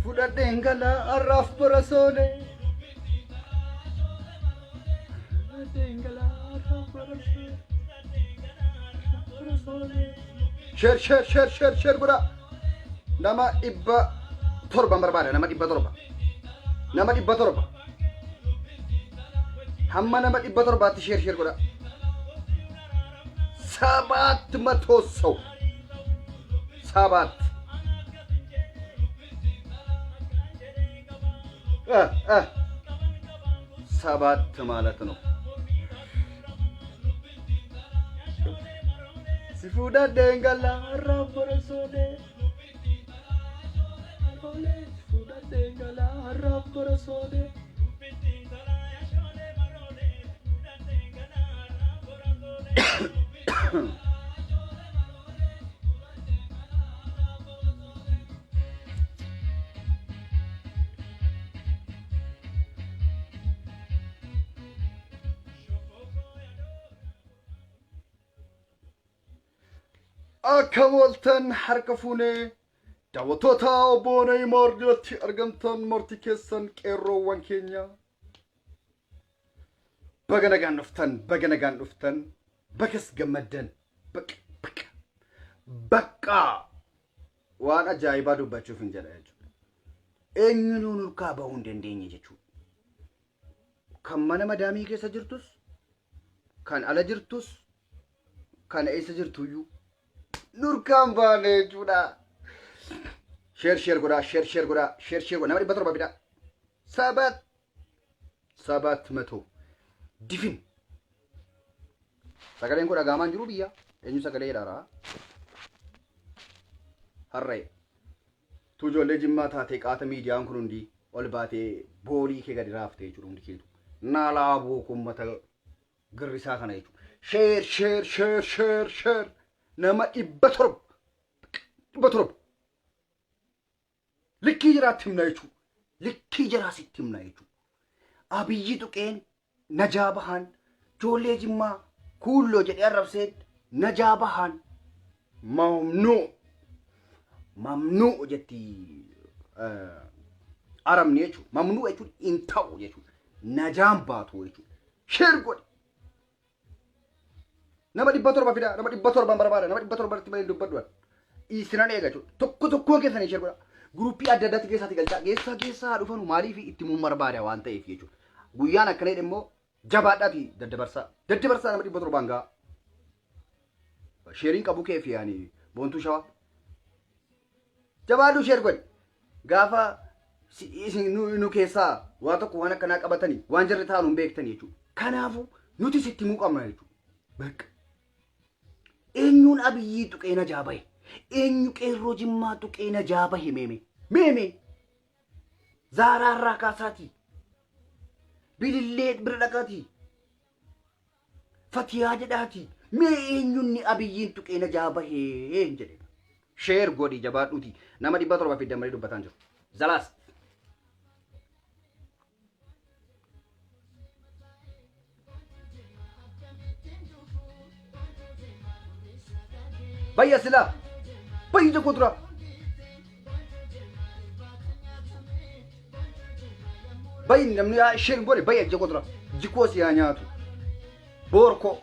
Fudhadheen gala har'aaf bara soolee. Fudhadheen gala har'aaf bara soolee. Share share share share share godhaa. Nama 700 barbaada, nama 700. Nama 700. Hamma nama 700tti share share godhaa. 700 ሰው ሰባት እ እ ሰባት ማለት ነው። Si fuudhadheen gala har'aaf bara soolee. Si fuudhadheen gala har'aaf bara soolee. Akka ooltan, harka fuunee daawwattoota obbo Neeymaar jalatti argamtan marti keessan, qeerroowwan keenya, baga nagaan dhuftan, baga nagaan dhuftan, bagas gammaddan. Baqa baqa bakka waan ajaa'ibaa dubbachuuf hin jedha jechuudha. Eenyunuu nurkaa bahuu hin dandeenye jechuudha. Kan mana madaamii keessa jirtus, kan ala jirtus, kan eessa jirtuyyuu nurkaan baane jechuudha. Share share godhaa, share share godhaa, share share godhaa. Nama 700 fidaa. ሰባት 700 difin. Sagaleen kun dhagaamaan jiru biyya. Eenyu sagalee jedhaara? Harree. Tu ijoollee Jimmaa taatee qaata miidiyaan kun hundi ol baatee boolii kee gadi raaftee jechuudha hundi keetu. Naalaa buuku uummata girrisaa kana jechuudha. Share share share share share, nama 700, 700. Likkii jiraatti himna jechuudha. Likkii jiraa sitti himna jechuudha. Abiyyi tuqeen najaa bahan, ijoollee Jimmaa kuulloo jedhee arrabseen najaa bahan. Mamnuu mamnuu jetti arabni jechuudha. Mamnuu jechuun hin ta'u jechuudha. Najaan baatu jechuudha. Share godhi. Nama 700 fidaa, nama 700 barbaada, nama 700tti malee dubbadhu. Isinan eega jechuudha. Tokko tokkoon keessanii share godha. Groupii adda addaatti keessaatti galchaa. Keessaa keessaa dhufanu maaliif itti muun barbaada waan ta'eef jechuudha. Guyyaan akkana jedhe immoo jabaadhaati daddabarsaa. Daddabarsaa, nama 700n ga'a. Shareiin qabu kee fi yaani boontuu shawaa. Jabaadhu, share godhi. Gaafa isin nu keessaa waa tokko waan akkanaa qabatanii waan jarri taa'an hin beektanii jechuudha. Kanaafuu nuti sitti himuu qabna jechuudha. Bakka. Eenyuun Abiyyii tuqee najaa bahe? Eenyu qeerroo Jimmaa tuqee najaa bahe meeme? Meeme! Zaaraarraa kaasaatii. Bilillee bira dhaqaatii. Fatiyaa jedhaatii. Mee eenyunni Abiyyiin tuqee najaa bahee hin jedhe. Share godhi, jabaadhuuti. Nama 700 fiddan malee dubbataan jiru. Zalaas. Bayya silaa. Bayyi tokko dura. Bayyi, namni yaa share godhe bayya jekoo dura. Jikoo si haa nyaatu. Boorkoo.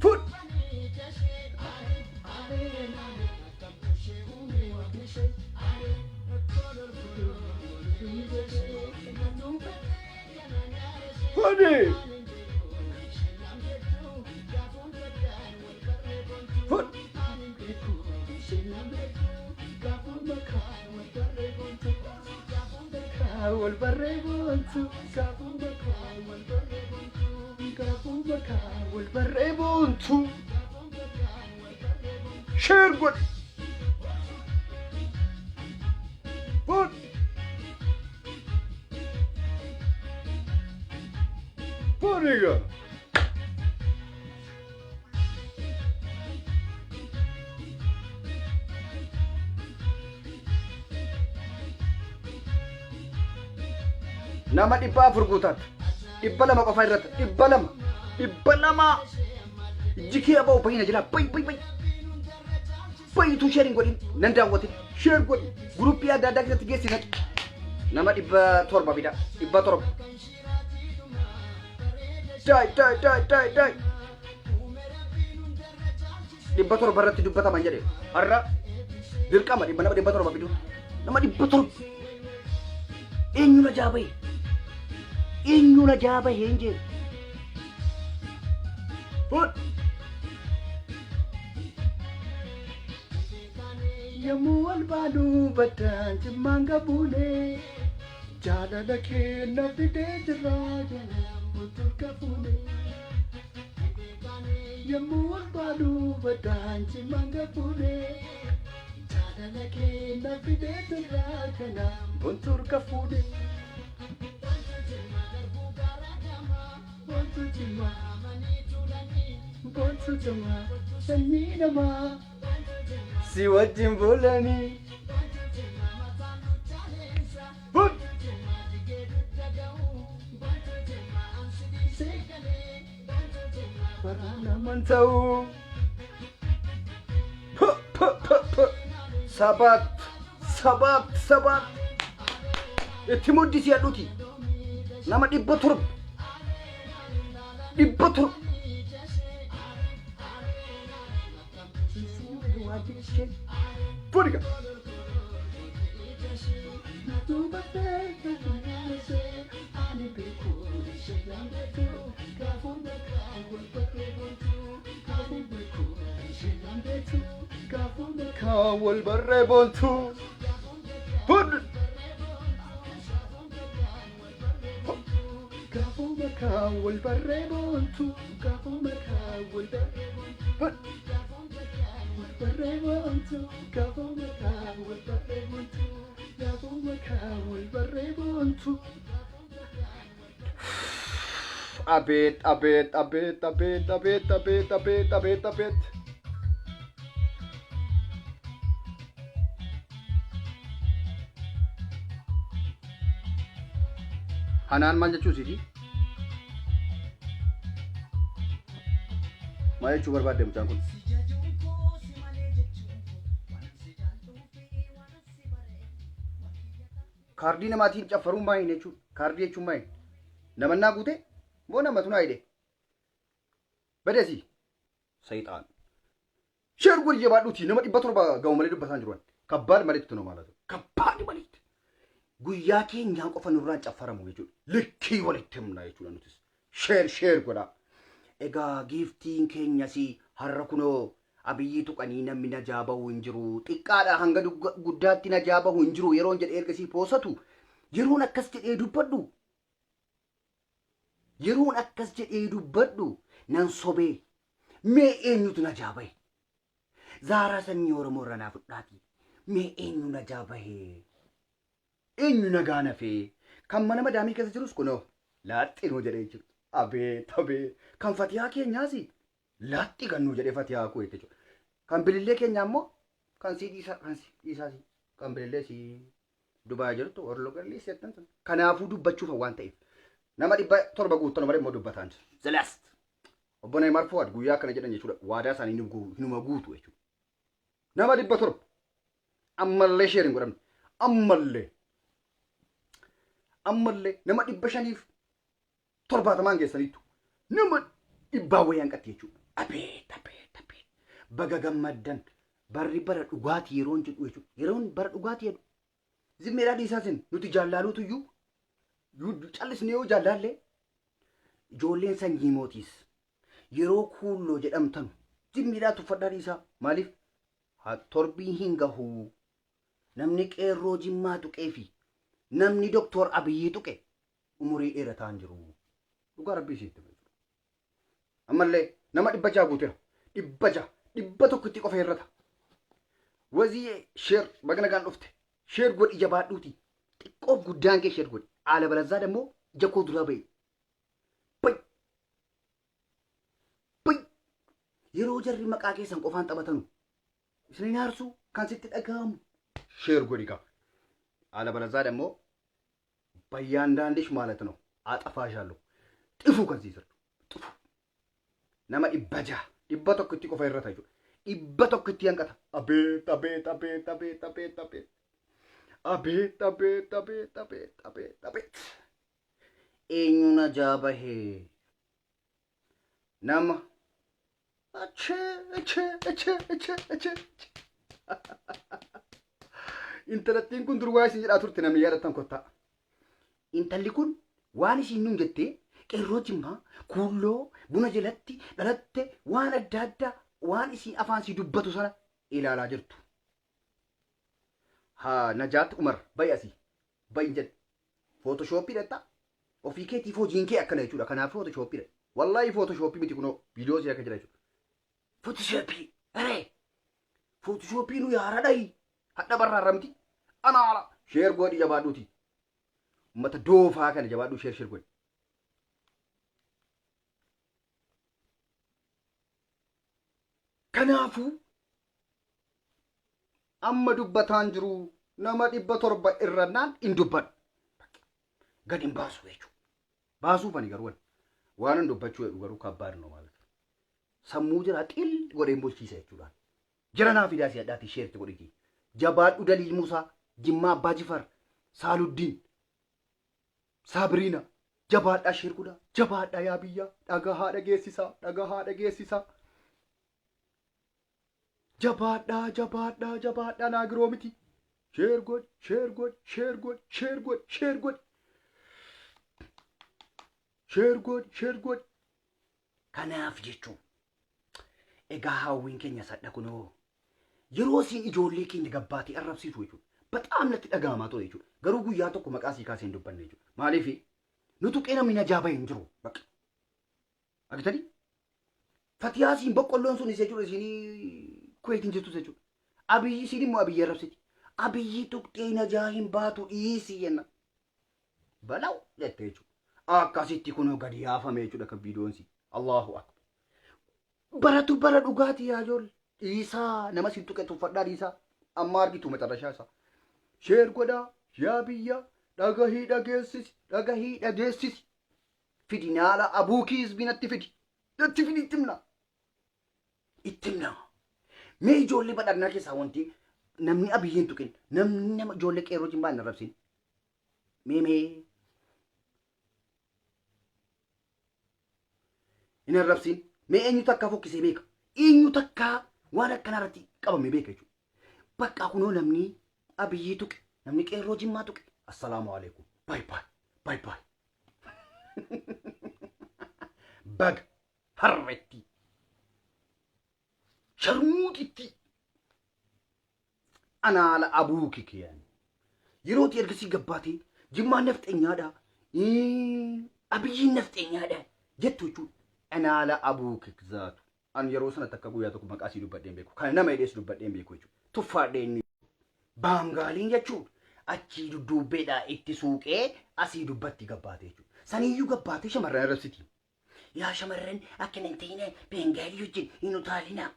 Fudh. Fudhi. Fudh. Wal barree boontu gaafuma wal barree boontu gaafuma wal barree boontu. Share godhi. Fudh. Fudhiga. Nama 400 guutaatti. 200 qofa irratti 200 200 ijji kee aba'u bayina jira bay bay bay bayituu sheer hin godhin nan daawwatin sheer godhi guruppii adda addaa keessatti geessi naqi nama 700 fida 700 daay daay daay daay daay 700 irratti dubbataman jedhe har'a dirqama dhibba nama 700 fidu nama 700 eenyu na jaabahe eenyu na jaabahe hin jedhe. Fudh. Yommuu wal baanu baddaan jimmaan gabuune jaalala kee na fidee jira turka fuune. Yommuu wal baanu baddaan jimmaan gabuune jaalala kee na fidee jira kana bonturka fuune. Bontu jimmaa bontu jimmaa sanyii namaa si wajjin bulanii. Bun! Waraana ta'uu. Pu, pu, pu, pu. Sabaat, sabaat, sabaat. Itti muddisi hadhuti. Nama 700. 700. Fudhiga. Kan wal barree boontuu. Fudhu. Gaafuma kan wal barree boontuu. Gaafuma kan wal barree boontuu. Wal barree boontuu. Gaafuma kan wal barree boontuu. Gaafuma kan wal barree boontuu. Abeet abeet abeet abeet abeet abeet abeet abeet abeet. Hanaan maal jechuu isiiti? Maal jechuu barbaadde mucaan kun? Kaardii namaatiin caffaruun maal jechuudha? Kaardii jechuun maal? Namannaa guute moo namatu naa hidhe? Badesi sayxaan. Sheer godhi jabaadhuuti nama 700 ga'u malee dubbataan jiru. Kabbaad malitti nu maalatu. Kabbaad malitti. Guyyaa keenyaa qofa nurraan caffaramu jechuudha. Likkii walitti himna jechuudha nutis. Sheer sheer godhaa. Egaa giiftiin keenyas har'a kunoo Abiyyii tuqanii namni najaa bahu hin jiru. Xiqqaadha hanga guddaatti najaa bahu hin jiru yeroon jedhee ergasii poosatu yeroon akkas jedhee dubbadhu yeroon akkas jedhee dubbadhu nan sobee mee eenyutu najaa bahe? Zaaraa sanyii Oromoo irra naa fudhaatii mee eenyu najaa bahe? Eenyu nagaa nafee? Kan mana madaamii keessa jirus kunoo laaxxinuu jedhee jiru. Abeet abeet kan fatiyaa keenyaas laaxxi gannuu jedhee fatiyaa koo jechuudha. Kan bilillee keenyaa immoo kan sii dhiisaa kan sii dhiisaa sii kan bilillee sii Dubaay jirtu orlo galii settan sun. Kanaafuu dubbachuuf waan ta'eef nama 700 guuttan malee immoo dubbataan jiru. The last. Obbo Neymar Fuad guyyaa akkana jedhan jechuudha. Waadaa isaanii hinuma guutu jechuudha. Nama 700 ammallee sheer hin godhamne. Ammallee. Ammallee nama 570n geessaniittu. Nama dhibbaa wayii hanqatti jechuudha. Abeet abeet abeet. Baga gammaddan barri bara dhugaatii yeroon jedhu jechuudha. Yeroon bara dhugaatii jedhu. Zimmeedhaa dhiisaa isin nuti jaallaaluutu iyyuu callisnee yoo jaallaallee ijoolleen sanyii mootiis yeroo kuulloo jedhamtanu zimmiidhaa tuffadhaa dhiisaa maaliif torbii hin gahuu namni qeerroo jimmaa tuqee fi namni doktor Abiyyii tuqe umurii dheerataa hin jiru. Dhugaa rabbii isiitti hima jechuudha. Ammallee nama 600 guuteera. 600 100tti qofa hir'ata. Wazii sheer baga nagaan dhufte. Sheer godhi jabaadhuuti. Xiqqoof guddaan kee sheer godhi. Aala balazzaa dammoo ija koo duraa ba'i. Ba'i. Ba'i. Yeroo jarri maqaa keessan qofaan taphatanu. Isin hin aarsuu kan sitti dhaga'amu. Sheer godhi kaa. Aala balazzaa dammoo በእያንዳንድሽ ማለት ነው አጠፋሻለሁ። Xifuu kan sii sirtu. Xifuu. Nama 600 100tti qofa irra jechuudha. 100tti hanqata. Abeet abeet abeet abeet abeet abeet. Abeet abeet abeet abeet abeet abeet. Eenyu najaa bahee? Nama achee achee achee achee achee. Intalattiin kun dur waa isin jedhaa turte namni yaadattan kottaa. Intalli kun waan isiin nuun jettee qeerroo Jimmaa kuulloo buna jalatti dhalatte waan adda addaa waan isiin afaan sii dubbatu sana ilaalaa jirtu. Haa Najaat Umar ba'i asii ba'i hin jedhe. Footoshoopii dha ofii keetiif hojiin kee akkana jechuudha. Kanaaf footoshoopii dha. Wallaahi footoshoopii miti kunoo viidiyoo si akka jira jechuudha. Footoshoopii aree footoshoopii nu yaara dhayi hadha barraarra miti anaara sheer godhi jabaadhuuti. Uummata doofaa kana jabaadhuu sheer sheer godhi. Kanaafuu amma dubbataan jiru nama 700 irrannaan hin dubbadhu. Gad hin baasu jechuudha. Baasuuf ani garuu waan hin dubbachuu jedhu garuu kabbaad ነው ማለት ነው. Sammuu jira xil godheen bulchiisa jechuudha. Jira naa fidaa si hadhaati sheerti godhiti. Jabaadhu Daliil Musaa, Jimmaa Abbaa Jifar, Saaluddiin, Saabiriina. Jabaadhaa sheer godhaa. Jabaadhaa yaa biyyaa. Dhagahaa dhageessisaa. Dhagahaa dhageessisaa. Jabaadhaa jabaadhaa jabaadhaa naa giroo miti. Sheer godhi sheer godhi sheer godhi sheer godhi sheer godhi. Sheer godhi sheer godhi. Kanaaf jechuun egaa hawwiin keenya sadha kunoo yeroo isiin ijoollee keenya gabbaatee arrabsiisu jechuudha. Baxaam natti dhaga'amaa ture jechuudha. Garuu guyyaa tokko maqaa sii kaasee hin dubbanne jechuudha. Maaliif nu tuqee namni najaa bahe hin jiru. Baqa. Argitanii? Fatiyaa siin boqqolloon sun isee jechuudha isinii kuweetiin jirtus jechuudha. Abiyyi isiin immoo abiyyi arrabsiti. Abiyyi tuqxee najaa hin baatu dhiisi jenna. Balaw jette jechuudha. Akkasitti kunoo gadi yaafame jechuudha kan viidiyoon si. Allahu akbar. Baratu bara dhugaati yaa ijoollee. Dhiisaa nama sin tuqe tuffadhaa dhiisaa. Amma argitu macarrashaa isaa. Sheer godhaa yaa biyya dhagahii dhageessisi dhagahii dhageessisi. Fidi naala abuukii hizbii natti fidi. Natti fidi itti himna. Itti himna. Mee ijoollee badhaadhinaa keessaa wanti namni abiyyi hin tuqin namni nama ijoollee qeerroo jimbaa hin arrabsin. Mee mee hin arrabsin. Mee eenyu takkaa fokkisee beeka? Eenyu takkaa waan akkanaa irratti qabame beeka jechuudha. Bakka kunoo namni abiyyii tuqe namni qeerroo jimmaa tuqe. Assalaamu alaikum. Bye bye. Bye bye. Baga harretti. Sharmuuxitti. Anaala abuuki kiyaan. Yerootti ergasii gabbaatee jimmaan nafxenyaadha. Abiyyiin nafxenyaadha jettu jechuudha. Anaala abuuki zaatu. An yeroo sana takka guyyaa tokko maqaa sii dubbadhee hin beeku. Kana nama hidhees dubbadhee hin beeku jechuudha. Tuffaadhee inni. Baangaaliin jechuudha. Achii dudduubbeedhaa itti suuqee asii dubbatti gabbaatee jechuudha. Saniyyuu gabbaatee shamarran arrabsiti. Yaa shamarran akkana hin ta'inaa Beengaalii wajjin hin utaalinaa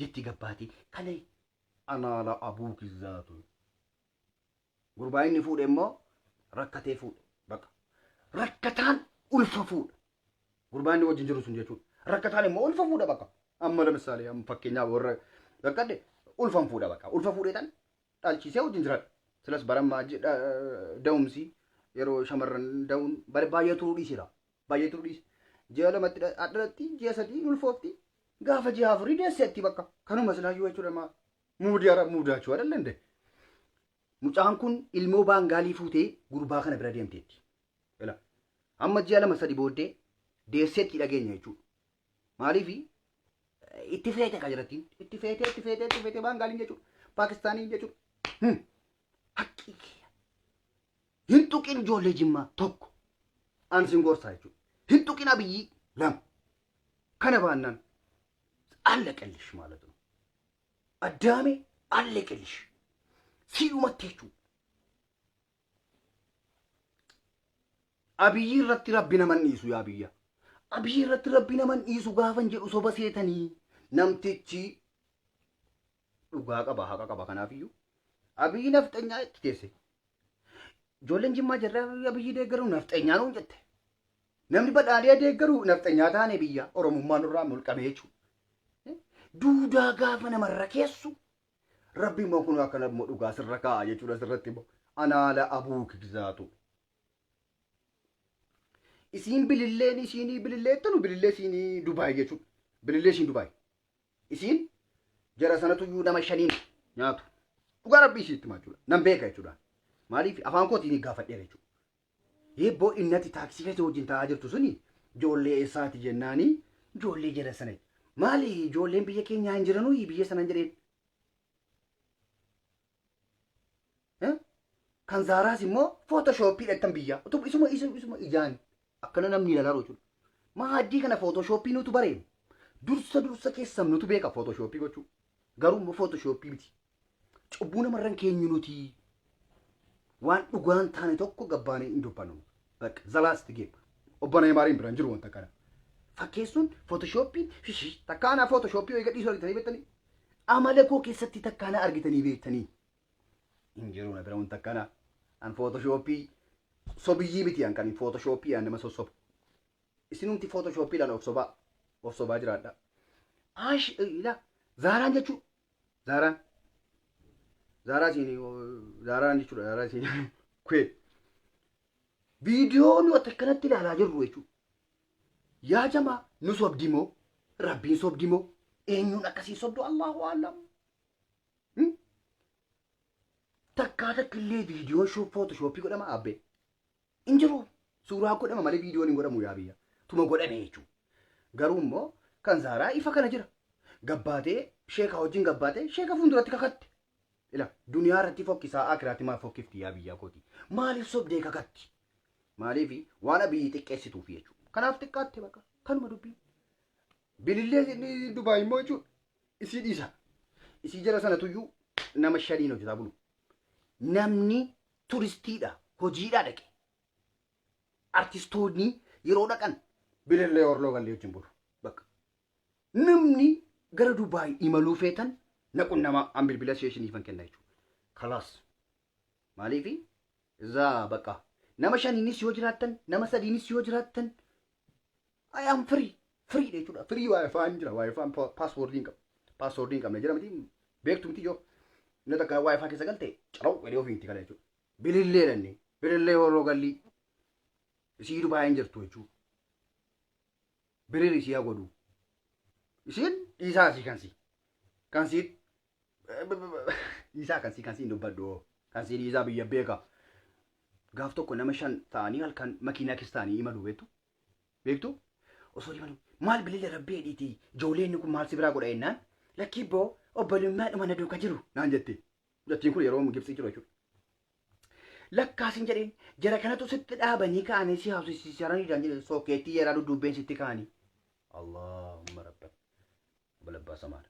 jetti gabbaatee. Kana anaala abuuki zaatu. Gurbaa inni fuudhe immoo rakkatee fuudhe. Baqa. Rakkataan ulfa fuudha. Gurbaa inni wajjin jiru sun jechuudha. Rakkataan immoo ulfa fuudha bakka. Amma lamisaalee amma fakkeenyaaf warra rakkadhe ulfan fuudha bakka. Ulfa fuudhee tan dhalchiisee wajjin jiraadha. Silas barammaa da'umsi yeroo shamarran da'uun baay'ee turuu dhiiseera. Baay'ee turuu dhiise. Ji'a lamatti dhalatti ji'a sadii ulfoofti. Gaafa ji'a afurii deesseetti bakka. Kanuma silaayyuu jechuudha maa. Muudii hara muudaachuu adalla hin Mucaan kun ilmoo baangaalii fuutee gurbaa kana bira deemteetti. Ela. Amma ji'a lama sadi booddee deesseetti dhageenya jechuudha. Maaliif itti feete kan jirattiin itti feetee itti feetee itti feetee baangaaliin jechuudha. Paakistaaniin jechuudha. Haqqii kiyya. Hin tuqin ijoollee jimmaa tokko. An sin gorsaa jechuudha. Hin tuqin abiyyii lama. Kana baannaan allaqallish ማለት ነው። Addaame allaqallish. Siidhumatti jechuudha. Abiyyi irratti rabbi nama hin dhiisu yaa biyya. Abiyyi irratti rabbi nama hin dhiisu gaafan jedhu soba seetanii namtichi dhugaa qaba haqa qaba kanaafiyyuu abiyyi nafxanyaa itti teesse. Ijoolleen jimmaa jirra abiyyi deeggaru nafxanyaa nuun jette. Namni badhaadhee deeggaru nafxanyaa taane biyya Oromummaa nurraa mulqame jechuudha. Duudaa gaafa namarra keessu Rabbi immoo kun akkana immoo dhugaa sirra kaa'a jechuudha sirratti immoo anaala abuu kigzaatu. Isiin bililleen isiinii bilillee jettanu bilillee isiinii Dubaay jechuudha. Bilillee isiin Dubaay. Isiin jara sanatuyyuu nama shaniin nyaatu. Dhugaa Rabbii isiitti himaa jechuudha. Nan beeka jechuudha. Maaliif afaan kootiin gaafadheera jechuudha. Eebboo innati taaksii keessa wajjin taa'aa jirtu suni ijoollee eessaati jennaani ijoollee jara sana. Maali ijoolleen biyya keenyaa hin jiranuu biyya sana hin jedheen. Kan Zaaraas immoo footoshooppiidha jettan biyya. Utuu isuma isuma isuma ijaan akkana namni ilaalaa jechuudha. Maaddii kana footoshoppii nutu baree. Dursa dursa keessan nutu beeka footoshoppii gochuu. Garuu immoo footoshoppii miti. Cubbuu namarran keenyu nuti waan dhugaan taane tokko gabbaanee hin dubbannu. Bakka the last game. Obbo Neemaariin biraan jiru wanta kana. Fakkeessuun footoshooppiin takka anaa footoshoppii wayii gadhiisuu argitanii beektanii. Amala koo keessatti takka anaa argitanii beektanii. Hin jiru na bira wanta akkana. An footoshoppii sobiyyii miti an kan footoshoppii an nama sossobu. Isinumti footoshooppiidhaan of sobaa of sobaa jiraadha. Ash ila Zaaraan jechuun Zaaraan Zaaraa siin Zaaraan jechuudha Zaaraa siin kwee viidiyoo nu akkanatti ilaalaa jirru jechuudha. Yaa jamaa nu sobdi moo rabbiin sobdi moo eenyuun akkasiin sobdu Allahu a'lam. Takkaa takkillee viidiyoon footoshoppii godhama abbee. Hin jiru. Suuraa godhama malee viidiyoon hin godhamu yaa biyya. Tuma godhame jechuudha. Garuu immoo kan Zaaraa ifa kana jira. Gabbaatee sheeka wajjin gabbaatee sheeka fuulduratti kakatte. Ila duniyaa irratti fokkisaa akiraatti maal fokkifti yaa biyyaa kooti. Maaliif sobdee kakatti? Maaliif waan abiyyi xiqqeessituuf jechuudha. Kanaaf xiqqaatte bakka kanuma dubbiin. Bilillee inni Dubaay immoo jechuudha. Isii dhiisa. Isii jara sanatuyyuu nama shaniin hojjetaa bulu. Namni turistiidha hojiidhaa dhaqe. Artistoonni yeroo dhaqan bilillee orloo gallee wajjin bulu. Bakka. Namni gara Dubaay imaluu feetan naqun nama an bilbila ishee isiniifan kenna jechuudha. Kalaas. Maaliifi izaa bakka nama shaniinis yoo jiraattan nama sadiinis yoo jiraattan I am free. Free dha jechuudha. Free wifi jira. Wifi password hin qabu. Password hin qabne jira miti beektu miti yoo. Inni takka wifi keessa galte caraw jedhee ofii itti gala jechuudha. Bilillee dhanne. Bilillee horoo gallii. Isii Dubaay hin jirtu jechuudha. Birir isii haa godhu. Isiin dhiisaa isii kan sii. Kan sii dhiisaa kan sii kan sii hin dubbadhu. Kan sii dhiisaa biyya beeka. Gaaf tokko nama shan ta'anii halkan makiinaa keessa ta'anii imalu beektu. Beektu? Osoo imalu maal bilila rabbii jedhiiti ijoolleen kun maal si biraa godha jennaan lakkii boo obbolummaa dhuma na duuka jiru naan jette. Jettiin kun yeroo Gibxii jiru jechuudha. Lakkaasin jedheen jara kanatu sitti dhaabanii ka'anii si haasofsiisanii jedhan sookeettii yaraa dudduubbeen sitti ka'anii. Allahumma rabbak. Balabbaa samaadha.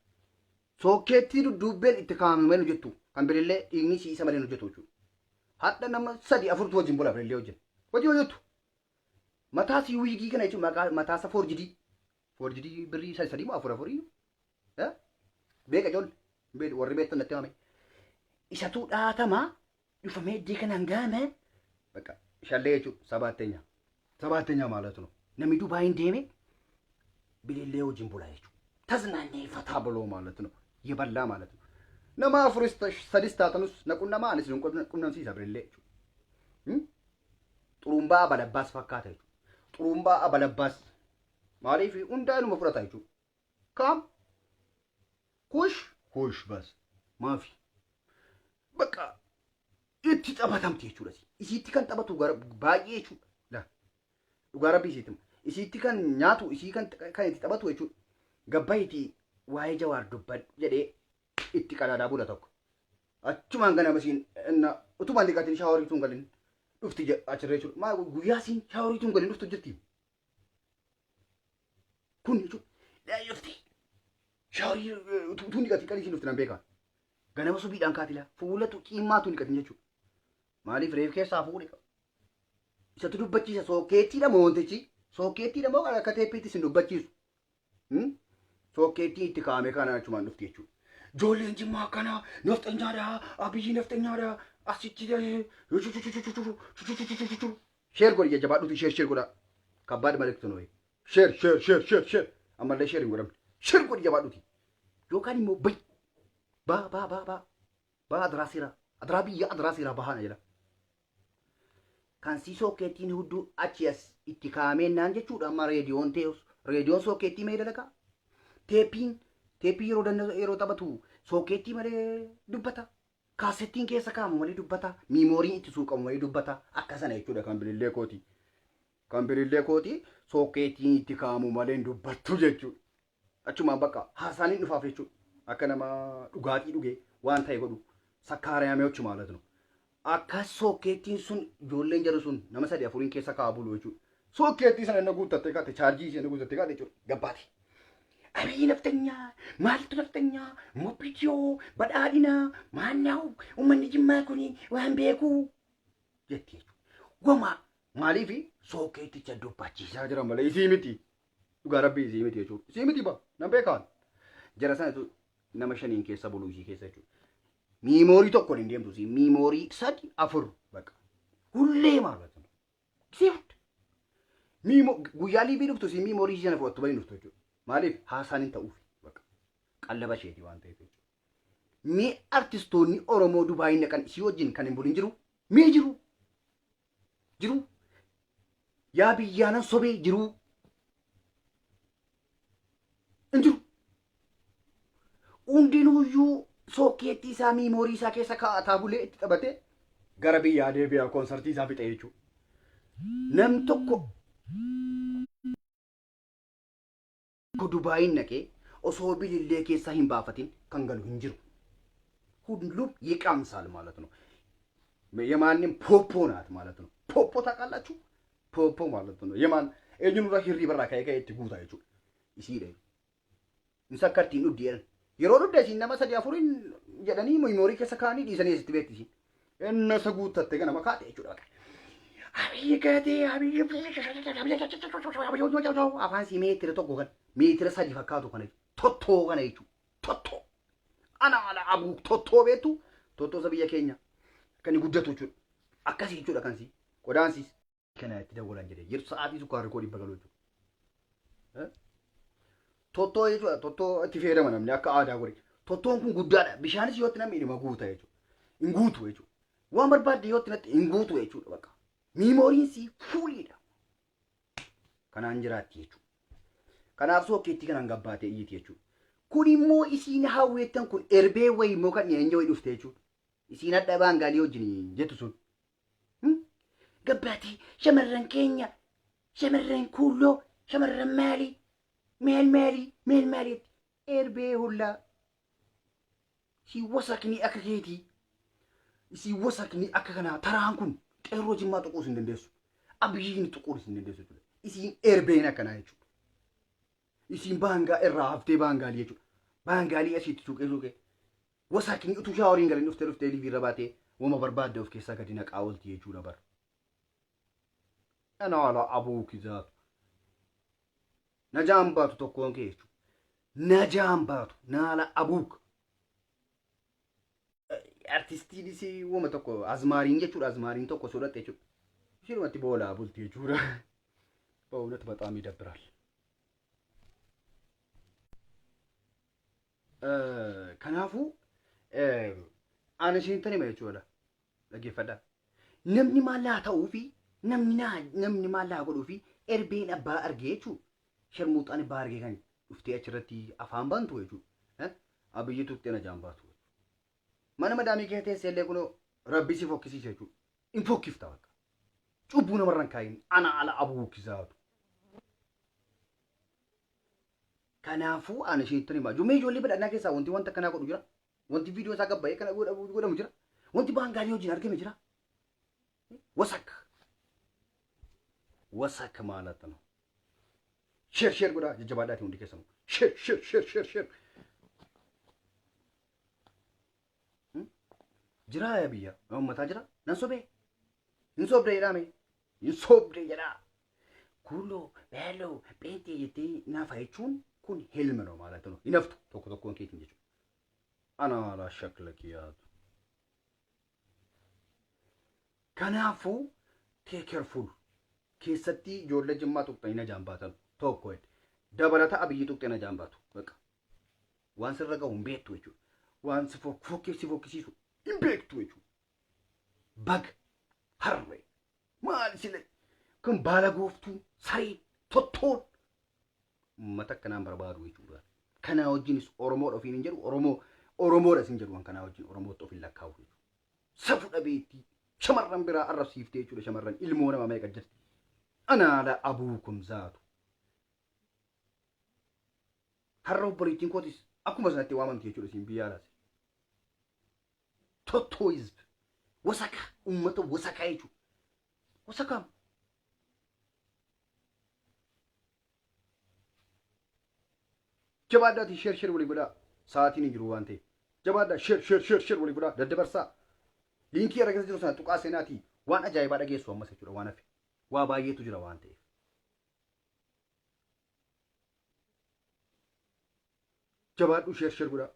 Sookeettii dudduubbeen itti kaa'ame malee hojjettu kan bilillee dhiigni si isa malee hojjetu jechuudha. Hadha nama sadi afurtu wajjin bula bilillee wajjin. Hojii hojjettu. Mataa si wiigii kana jechuun maqaa mataa isa foorjidii. Foorjidii birrii sadi sadii moo afur afurii? Beeka ijoollee. Beeku warri beektan natti himame. Isatu dhaatama dhufamee iddii kanaan gahame. Bakka shallee jechuun sabaatteenya. Sabaatteenya maalatu no. Namni Dubaayin deeme bilillee wajjin bula jechuudha. Taznaannee fataa buloo maalatu no. Yeballaa maalatu no. Nama afuris sadis taatanus na qunnamaa anis nu qunnamsiisa bilillee jechuudha. Xurumbaa abalabbaas fakkaata jechuudha. Xurumbaa abalabbaas maaliif hundaa inuma fudhata jechuudha. Kaam kush kush bas maafi bakka itti taphatamti jechuudha. Isiitti kan taphatu gara baay'ee jechuudha. Laa dhugaa rabbii isiitti hima. Isiitti kan nyaatu isii kan kan itti taphatu jechuudha. Gabbaayiti waa'ee jawaar dubbadhu jedhee itti qadaadaa bula tokko. Achumaan ganama isiin enna utuma hin dhiqatin shaaworii tun galin dhufti achirra jechuudha. Maa guyyaa isiin shaaworii tun galin dhuftu jirti. Kun jechuudha. Dhufti. Shaaworii utuu hin dhiqatin qalii isiin dhufti nan beekaa. Ganama subiidhaan kaatila fuulatu ciimmaa tun dhiqatin jechuudha. Maaliif reef keessaa fuudhe qaba. Isatu dubbachiisa sookeettiidha moo wantichi? Sookeettiidha moo akka teeppiitti isin dubbachiisu? Sookkeettii itti kaa'ame kana achumaan dhufti jechuudha. Ijoolleen jimmaa akkana nafxanyaadha, abiyyi nafxanyaadha, asitti sheer godhi jajjabaadhuuti sheer sheer godha. Kabbaad maliktu ነው. Share, share, share, share, share. Ammallee share hin godhamne. Share godhi jabaadhuti. Yookaan immoo bai. Ba ba ba ba. Ba adiraa seeraa. Adiraa biyya adiraa seeraa bahaana jedha. Kan si sookeettiin hudduu achi as itti kaa'ameennaan jechuudha amma reediyoon ta'es reediyoon sookeettii malee dalagaa. Teeppiin teeppii yeroo danna yeroo taphatu sookeettii malee dubbata. Kaasettiin keessa kaa'amu malee dubbata. Miimooriin itti suuqamu malee dubbata. Akka sana jechuudha kan bilillee kooti. Kan bilillee kooti sookeettiin itti kaa'amu malee hin dubbattu jechuudha. Achumaan bakka haasaan hin dhufaaf jechuudha. Akka nama dhugaatii dhugee waan ta'e godhu sakkaarayameechi ማለት ነው. Akka sookeettiin sun ijoolleen jedhu sun nama sadi afuriin keessa kaa'aa bulu jechuudha. Sookeettii sana inni guuttattee kaate chaarjii ishee guuttattee kaate jechuudha. Gabbaati. Abiyyi naftanyaa, maaltu naftanyaa, mobbitiyoo, badhaadhinaa, maannaa'u, uummanni Jimmaa kuni waan beeku jetti jechuudha. Wamaa maaliifi sookeetticha dubbachiisaa jira malee isii miti. Dhugaa rabbii isii miti jechuudha. Isii miti ba nan beekaan. Jara sanatu nama shaniin keessa bulu isii keessa jechuudha. Miimoorii tokko hin deemtu isii miimoorii sadi afur baqa. Hullee ማለት ነው. Gisee hunda. Miimo guyyaa liibii dhuftu isii miimoorii ishee sana fudhattu malee dhuftu jechuudha. Maaliif haasaan hin ta'uuf baqa. Qallaba isheeti waan ta'eef jechuudha. Mee artistoonni Oromoo Dubaayii naqan isii wajjin kan hin bulin jiru? Mee jiru? Jiru? Yaa biyyaanan sobee jiru? Hin jiru. Hundinuyyuu sookeettii isaa miimoorii isaa keessa kaa'ataa bulee itti taphatee gara biyyaa deebi'a koonsartii isaa fixe jechuudha. Nam tokko Dubaayin naqee osoo bilillee keessaa hin baafatin kan galu hin jiru. ሁሉም ይቀምሳል ማለት ነው። የማንም ፖፖ ናት ማለት ነው። ፖፖ ታውቃላችሁ? ፖፖ ማለት ነው። የማን eenyurraa hirriibarraa ka'ee ka'ee itti guutaa jechuudha. Isiidha. Hin sakkartiin dhugdi jedhan. Yeroo dhugde isiin nama sadi afuriin jedhanii miimoorii keessa kaa'anii dhiisanii asitti beekti isiin. Inni isa guuttatte ganama kaate jechuudha. Abiyyi gaatee abiyyi afaan sii meetira tokko kan meetira sadi fakkaatu kana tottoo kana jechuudha. Tottoo. Ana ala abuu tottoo beektu tottoo isa biyya keenya akka inni guddatu jechuudha. Akkasii jechuudha kan sii qodaan siis. Kana itti dawwalan jedhee yeroo sa'aatii sukkaarri koo 100 galuu jechuudha. Tottoo jechuudha tottoo itti fayyadama namni akka aadaa godhe. Tottoon kun guddaadha. Bishaanis yoo itti namni dhima guuta jechuudha. Hin guutu jechuudha. Waan barbaadde yoo itti natti hin guutu jechuudha bakka. Miimooriin sii fuuliidha. Kanaan jiraatti jechuudha. Kanaaf sookeettii kanaan gabbaatee iyyiti jechuudha. Kun immoo isiin hawweettan kun erbee wayii immoo kan dhiyeenya wayii dhufte jechuudha. Isiin hadha baangaalii wajjin jettu sun. Gabbaatee shamarran keenya shamarran kuulloo shamarran maalii maal maalii maal maaliitti erbee hullaa. Si wasakni akka keetii. Si wasakni akka kanaa taraan kun qeerroo Jimmaa tuquus hin dandeessu. Abiyyiin tuquus hin dandeessu jechuudha. Isiin erbeen akkanaa jechuudha. Isiin baangaa irraa haftee baangaalii jechuudha. Baangaalii asitti suuqee suuqee. Wasakni utuu shaaworiin galin dhuftee dhuftee liiviirra baatee wama barbaadde of keessaa gadi naqaa oolti jechuudha bara. Ana ala abuu kizaatu. Najaan baatu tokkoon kee jechuudha. Najaan baatu naala abuuk. Artistiinis wama tokko azmaariin jechuudha azmaariin tokko sodatte jechuudha. Isheenumatti boolaa bulti jechuudha. በእውነት በጣም ይደብራል። Kanaafuu ani isinitti hima jechuudha. Dhaggeeffadhaa. Namni maal haa ta'uu fi namni naa namni maal haa godhuu fi erbeen abbaa argee jechuudha. Sharmuuxaan abbaa argee kan dhuftee achirratti afaan bantu jechuudha. Abiyyi tuqxee na jaan baatu. Mana madaamii kee teessee illee kunoo rabbi si fokkisiisa jechuudha. In fokkifta bakka. Cubbuu namarra hin kaayin ana ala abuu kisaatu. Kanaafuu ani isinitti hima. Ijoollee ijoollee badhaadhinaa keessaa wanti wanta akkanaa godhu jira. Wanti viidiyoo isaa gabbaa'ee kana godhamu jira. Wanti baangaalii wajjin argame jira. ወሰክ ወሰክ ማለት ነው። Share share godhaa jajjabaadhaati hundi keessanuu. Share share share share share. Jira yaa biyya uummataa jira. Nan sobee. Hin sobdee jedhame. Hin sobdee jedhaa. Kuuloo beeloo pheenxee jettee nafa jechuun kun hilma ነው ማለት ነው. Hin haftu tokko tokkoon keetiin jechuudha. Ana ala shakla kiyyaatu. Kanaafuu take careful. Keessattii ijoollee Jimmaa tuqxanii najaan baatan tokko jedhe. Dabalata Abiyyi tuqxee najaan baatu. Baqa. Waan sirra gahu hin beektu jechuudha. Waan si fokkee si fokkisiisu hin beektu jechuudha. Baga harree maal sile kun baala gooftuu saree tottoon uummata akkanaan barbaadu jechuudha. Kanaa wajjinis Oromoodha ofiin hin jedhu Oromoo Oromoodha sin jedhu waan kanaa wajjin Oromootti of hin lakkaa'u jechuudha. Safu dhabeettii shamarran biraa arrabsiiftee jechuudha shamarran ilmoo nama meeqa jirti. Anaala abuukum zaatu. Har'a obboleettiin kootis akkuma sanatti waamamti jechuudha isin biyya alaas. Tottoo hizb. Wasaka uummata wasakaa jechuudha. Wasakaam. Jabaadhaatii sheer sheer walii godhaa. Sa'aatiin hin jiru waan ta'eef. Jabaadhaa sheer sheer sheer sheer walii godhaa daddabarsaa. Liinkii irra keessa jiru sana tuqaa seenaatii waan ajaa'ibaa dhageessu ammas jechuudha waan hafe. Waa baay'eetu jira waan ta'eef. Jabaadhuu sheer sheer godhaa.